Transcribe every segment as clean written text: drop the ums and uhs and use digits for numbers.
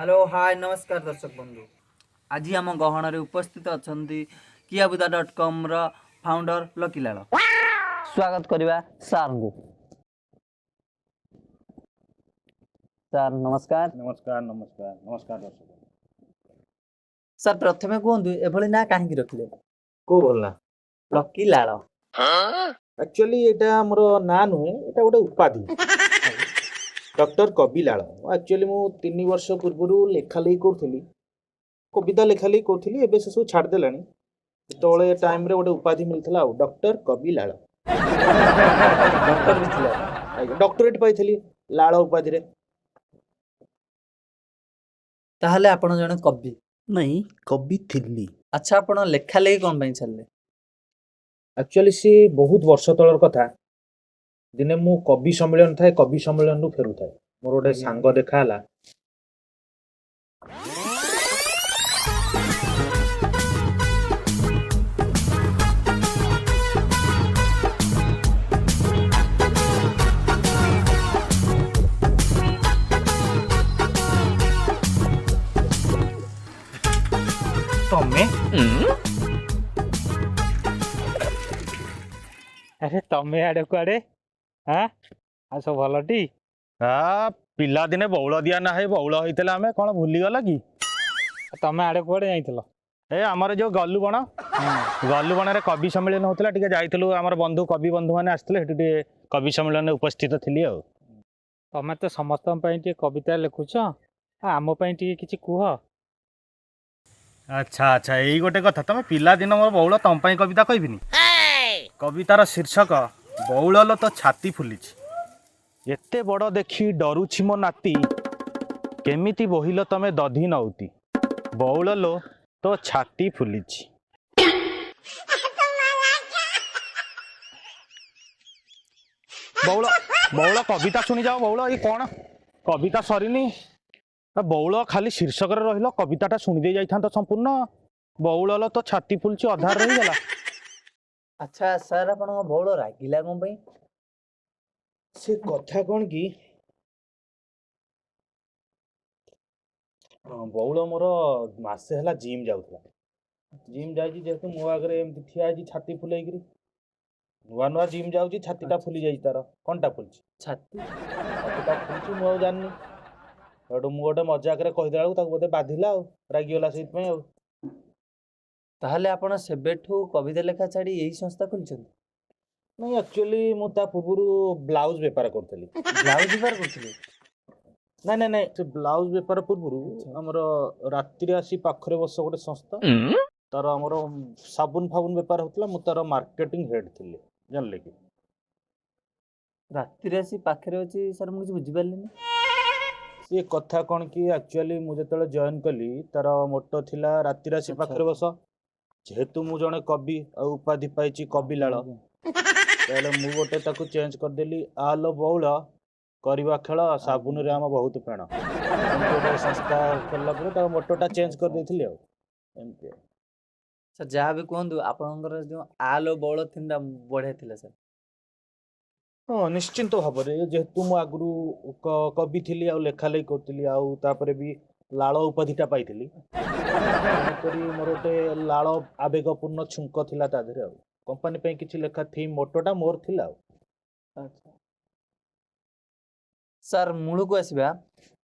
Hello, ହାଏ, ନମସ୍କାର ଦର୍ଶକ ବନ୍ଧୁ। ଆଜି ଆମ ଗହଣରେ ଉପସ୍ଥିତ ଅଛନ୍ତି କିଆବୁଦା.କମ୍ର ଫାଉଣ୍ଡର ଲକିଲାଳ। ସ୍ୱାଗତ କରିବା ସାର୍ଙ୍କୁ। ସାର୍, ନମସ୍କାର। ନମସ୍କାର, ନମସ୍କାର, ନମସ୍କାର ଦର୍ଶକ। ସାର୍, ପ୍ରଥମେ କୁହନ୍ତୁ, ଏଭଳି ନାଁ କାହିଁକି ରଖିଲେ? କୋଉ ଭଲ ନା? ଲକିଲାଳ। ଆକ୍ଚୁଆଲି ଏଇଟା ଆମର ନାଁ ନୁହେଁ, ଏଇଟା ଗୋଟେ ଉପାଧି, ଡକ୍ଟର କବି ଲାଳ। ଆକ୍ଚୁଆଲି ମୁଁ 3 ବର୍ଷ ପୂର୍ବରୁ ଲେଖାଲେଖି କରୁଥିଲି, କବିତା ଲେଖାଲେଖି କରୁଥିଲି। ଏବେ ସେସବୁ ଛାଡ଼ିଦେଲାଣି। ସେତେବେଳେ ଟାଇମ୍ରେ ଗୋଟେ ଉପାଧି ମିଳିଥିଲା ଆଉ, ଡକ୍ଟର କବି ଲାଳ। ଡକ୍ଟର ବି ଥିଲେ? ଆଜ୍ଞା, ଡକ୍ଟରେଟ୍ ପାଇଥିଲି ଲାଳ ଉପାଧିରେ। ତାହେଲେ ଆପଣ ଜଣେ କବି? ନାଇଁ, କବି ଥିଲି। ଆଚ୍ଛା, ଆପଣ ଲେଖା ଲେଖି କ'ଣ ପାଇଁ ଛାଡ଼ିଲେ? ଆକ୍ଚୁଆଲି ସେ ବହୁତ ବର୍ଷ ତଳର କଥା। ଦିନେ ମୁଁ କବି ସମ୍ମିଳନୀ ଥାଏ, କବି ସମ୍ମିଳନୀରୁ ଫେରୁଥାଏ, ମୋର ଗୋଟେ ସାଙ୍ଗ ଦେଖା ହେଲା। ତମେ? ଆରେ, ତମେ ଆଡେ କୁଆଡେ? ହାଁ, ଆଉ ସବୁ ଭଲଟି? ଆ, ପିଲାଦିନେ ବଉଳ ଦିଆ ନା ହେଇ ବଉଳ ହେଇଥିଲା ଆମେ, କଣ ଭୁଲିଗଲ କି? ତମେ ଆଡେ କୁଆଡେ ଯାଇଥିଲ? ଏ ଆମର ଯୋଉ ଗଲୁବଣ, ଗଲୁବଣରେ କବି ସମ୍ମିଳନୀ ହଉଥିଲା, ଟିକେ ଯାଇଥିଲୁ। ଆମର ବନ୍ଧୁ, କବି ବନ୍ଧୁ ମାନେ ଆସିଥିଲେ, ସେଠି ଟିକେ କବି ସମ୍ମିଳନୀରେ ଉପସ୍ଥିତ ଥିଲି ଆଉ। ତମେ ତ ସମସ୍ତଙ୍କ ପାଇଁ ଟିକେ କବିତା ଲେଖୁଛ, ଆଉ ଆମ ପାଇଁ ଟିକେ କିଛି କୁହ। ଆଚ୍ଛା ଆଚ୍ଛା, ଏଇ ଗୋଟେ କଥା। ତମେ ପିଲାଦିନ ମୋର ବଉଳ, ତମ ପାଇଁ କବିତା କହିବିନି? କବିତାର ଶୀର୍ଷକ ବଉଳ ଲୋ ତୋ ଛାତି ଫୁଲିଛି। ଏତେ ବଡ଼ ଦେଖି ଡରୁଛି ମୋ ନାତି, କେମିତି ବୋହିଲ ତମେ ଦଧି ନଉତି, ବଉଳ ଲୋ ତୋ ଛାତି ଫୁଲିଛି। ବଉଳ, ବଉଳ, କବିତା ଶୁଣିଯାଅ ବଉଳ। ଏଇ କଣ, କବିତା ସରିନି। ଆ ବଉଳ, ଖାଲି ଶୀର୍ଷକରେ ରହିଲ, କବିତାଟା ଶୁଣି ଦେଇ ଯାଇଥାନ୍ତ ସମ୍ପୂର୍ଣ୍ଣ। ବଉଳ ଲୋ ତୋ ଛାତି ଫୁଲିଛି ଅଧାରେ ରହିଗଲା। ଆଚ୍ଛା ସାର୍, ଆପଣଙ୍କ ବଉଳ ରାଗିଲା କ'ଣ ପାଇଁ? ସେ କଥା କଣ କି, ହଁ, ବଉଳ ମୋର ମାସେ ହେଲା ଜିମ୍ ଯାଉଥିଲା। ଜିମ୍ ଯାଇଛି ଯେହେତୁ, ମୋ ଆଗରେ ଏମିତି ଠିଆ ହେଇଛି ଛାତି ଫୁଲେଇକିରି। ନୂଆ ନୂଆ ଜିମ୍ ଯାଉଛି, ଛାତିଟା ଫୁଲି ଯାଇଛି ତାର। କଣଟା ଫୁଲିଛି? ଛାତି। ଛାତିଟା ଫୁଲିଛି, ମୁଁ ଆଉ ଜାଣିନି। ସେଠୁ ମୁଁ ଗୋଟେ ମଜାକରେ କହିଦେଲା ବେଳକୁ ତାକୁ ବୋଧେ ବାଧିଲା ଆଉ ରାଗିଗଲା ସେଇଥିପାଇଁ ଆଉ। ତାହେଲେ ଆପଣ ସେବେଠୁ କବିତା ଲେଖା ଛାଡ଼ି ଏଇ ସଂସ୍ଥା ଖୋଲିଛନ୍ତି? ନାଇଁ, ଆକ୍ଚୁଆଲି ମୁଁ ତା ପୂର୍ବରୁ ବ୍ଲାଉଜ ବେପାର କରୁଥିଲି। ବ୍ଲାଉଜ ବେପାର କରୁଥିଲେ? ନାଇଁ ନାଇଁ ନାଇଁ, ସେ ବ୍ଲାଉଜ ବେପାର ପୂର୍ବରୁ ଆମର ରାତିରେ ଆସି ପାଖରେ ବସ ଗୋଟେ ସଂସ୍ଥା, ତାର ଆମର ସାବୁନ ଫାବୁନ ବେପାର ହଉଥିଲା। ମୁଁ ତାର ମାର୍କେଟିଂ ହେଡ୍ ଥିଲି, ଜାଣିଲେ କି? ରାତିରେ ଆସି ପାଖରେ ଅଛି, ସାର୍, ମୁଁ କିଛି ବୁଝିପାରିଲିନି। ସେ କଥା କ'ଣ କି, ଆକ୍ଚୁଆଲି ମୁଁ ଯେତେବେଳେ ଜଏନ୍ କଲି, ତାର ମୋଟୋ ଥିଲା ରାତିରେ ଆସି ପାଖରେ ବସ। ଯେହେତୁ ମୁଁ ଜଣେ କବି ଆଉ ଉପାଧି ପାଇଛି କବିଲାଳ, ତାହେଲେ ମୁଁ ଗୋଟେ ତାକୁ ଚେଞ୍ଜ କରିଦେଲି, ଆଲୋ ବଉଳ କରିବା ଖେଳ, ସାବୁନରେ ଆମ ବହୁତ ଫେଣ। ଏମିତି ଗୋଟେ ସଂସ୍ଥା ଖୋଲିଲା ପରେ ତାର ମୋଟୋଟା ଚେଞ୍ଜ କରିଦେଇଥିଲି ଆଉ ଏମିତି ଆଉ। ସାର୍, ଯାହା ବି କୁହନ୍ତୁ, ଆପଣଙ୍କର ଯେଉଁ ଆଲୋ ବଉଳ ଥିମ୍ଟା ବଢ଼ିଆ ଥିଲା ସାର୍। ହଁ, ନିଶ୍ଚିନ୍ତ ଭାବରେ। ଯେହେତୁ ମୁଁ ଆଗରୁ କବି ଥିଲି ଆଉ ଲେଖାଲେଖି କରୁଥିଲି ଆଉ ତାପରେ ବି ଲାଳ ଉପାଧିଟା ପାଇଥିଲି, ତେଣୁକରି ମୋର ଗୋଟେ ଲାଳ ଆବେଗପୂର୍ଣ୍ଣ ଛୁଙ୍କ ଥିଲା ତା ଦେହରେ। ଆଉ କମ୍ପାନୀ ପାଇଁ କିଛି ଲେଖା ଥିମ୍ ମୋଟୋଟା ମୋର ଥିଲା ଆଉ। ଆଚ୍ଛା ସାର୍, ମୂଳକୁ ଆସିବା।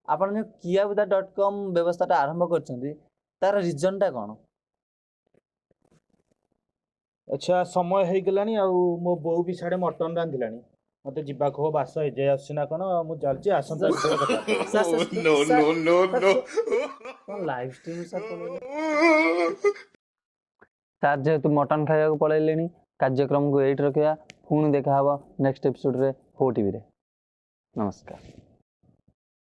ଆପଣ ଯେଉଁ କିଆବୁଦା.କମ୍ ବ୍ୟବସ୍ଥାଟା ଆରମ୍ଭ କରିଛନ୍ତି, ତାର ରିଜନଟା କ'ଣ? ଆଚ୍ଛା, ସମୟ ହେଇଗଲାଣି ଆଉ ମୋ ବୋଉ ବି ସାଡ଼େ ମଟନ୍ ରାନ୍ଧିଲାଣି। ମତେ ଯିବାକୁ ହବ, ବାସ ଏଯାଏ ଆସୁଛି ନା କ'ଣ। ମୁଁ ଚାଲୁଛି, ଆସନ୍ତା ଭିତରେ କଥା ହେବା। Sir, sir, No, sir, no, no, no. କ'ଣ ଲାଇଭ୍ ଷ୍ଟ୍ରିମ୍ ସାର୍ ପଳେଇଲେ? ସାର୍ ଯେହେତୁ ମଟନ୍ ଖାଇବାକୁ ପଳେଇଲେଣି, କାର୍ଯ୍ୟକ୍ରମକୁ ଏଇଠି ରଖିବା। ପୁଣି ଦେଖାହବ ନେକ୍ସଟ ଏପିସୋଡ଼ରେ ହୋ ଟିଭିରେ। ନମସ୍କାର।